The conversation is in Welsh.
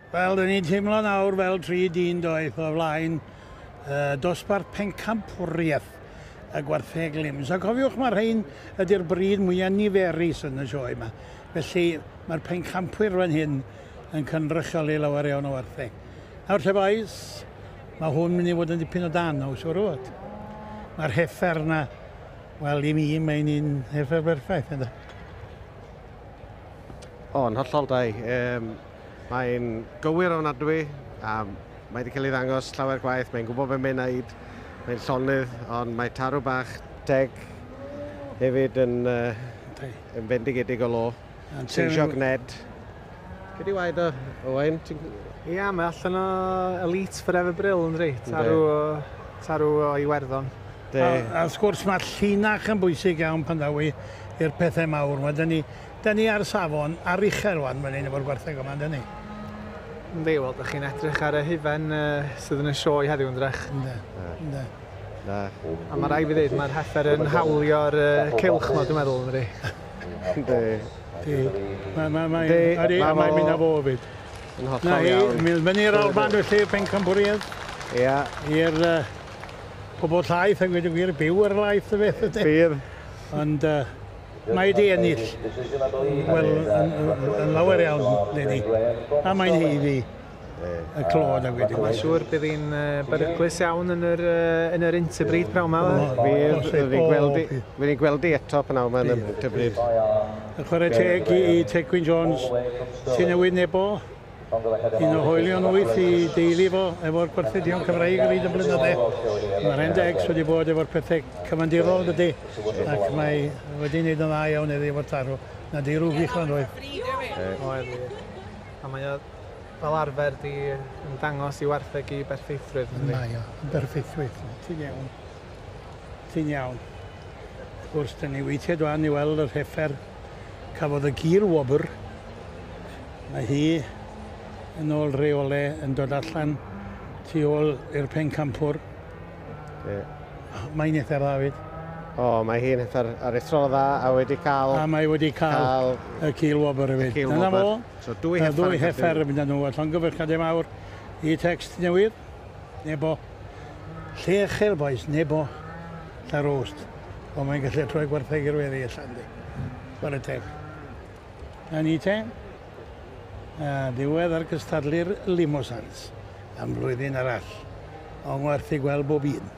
Wel, dyn ni'n teimlo nawr fel tri dyn doeth o flaen dosbarth pencampwriaeth y gwartheg lims. A cofiwch, mae'r rhain ydy'r bryd mwyaf niferus yn y sioe yma. Felly mae'r pencampwyr fan hyn yn cynrychioli lawer iawn o wartheg. Nawr te boys, mae hwn mynd i fod yn dipyn o dan nawr, siwr o fod. Mae'r heffer yna, wel i mi, mae'n un heffer berffaith, ynddo. O, yn hollol, Dai. Mae'n gywir ofnadwy, a mae wedi cael ei ddangos llawer gwaith, mae'n gwybod beth mae'n neud, mae'n llonydd, ond mae tarw bach teg hefyd yn, yn fendigedig o lo. Ceisiog Ned. Gyd i waed o, Owain? Ia, mae allan o Elite Forever Brill yn dri. Tarw, tarw o Iwerddon. A, a wrth gwrs mae llinach yn bwysig iawn pan ddaw i i'r pethau mawr. Mae dyn ni, dyn ni ar safon ar uchel wan fan hyn efo'r gwartheg yma, dyn ni? Yndi, wel, dych chi'n edrych ar y hufen sydd yn y sioe heddiw yn drech. Ynddi, ynddi. Na. A mae rhaid fi ddweud, mae'r heffer yn hawlio'r cylch ma, dwi'n meddwl, ynddi? Yndi. Di. Mae, mae, mae, ydy, a mae'n mynd â fo hefyd. Yn hollol iawn. Na hi, mynd i'r Alban felly, pencampwriaeth. Ia. I'r pobl llaeth, yn gweud y gwir, byw ar laeth y beth ydy. Bydd. Ond mae di ennill, wel, yn, yn, yn lawer iawn, leni. A mae'n heiddi y clod a gweud y gwir. Mae'n siŵr bydd hi'n beryglus iawn yn yr, yn yr interbreed prawn ma. Fydd, fydd ni'n gweld i eto pan awr mae'n interbreed. Y chwarae teg i Tegwyn Jones, sy'n newid nebo, un o hoelion wyth i deulu fo efo'r gwarthedion Cymraeg ar hyd y blynydde. Mae'r NDX wedi bod efo'r pethau cyfandirol dydy, ac mae wedi wneud yn dda iawn iddi efo'r tarw. Na deirw wych o'n roedd. Oedd. A mae o fel arfer di yn dangos i wartheg i berffeithrwydd. Mae o, yn berffeithrwydd. Ti'n iawn. Ti'n iawn. Wrth gwrs, dyn ni weithiau dwan i weld yr heffer cafodd y gil wobr. Mae hi yn ôl reole yn dod allan tu ôl i'r pencampwr. Yeah. Mae'n eitha dda fyd. O, mae hi'n eitha aruthrol dda a wedi cael... A mae wedi cael, y cil wobr hefyd. Cil wobr. So dwy heffer. Dwy heffer yn mynd â nhw. A llongyfarchiadau mawr i text newydd. Nebo. Llechel, boys, nebo. Llanrwst. O, mae'n gallu troi gwartheg i'r weddi allan, di. Chwarae teg. Na ni te. A diwedd ar cystadlu'r Limosans am flwyddyn arall. Ond werth i gweld bob un.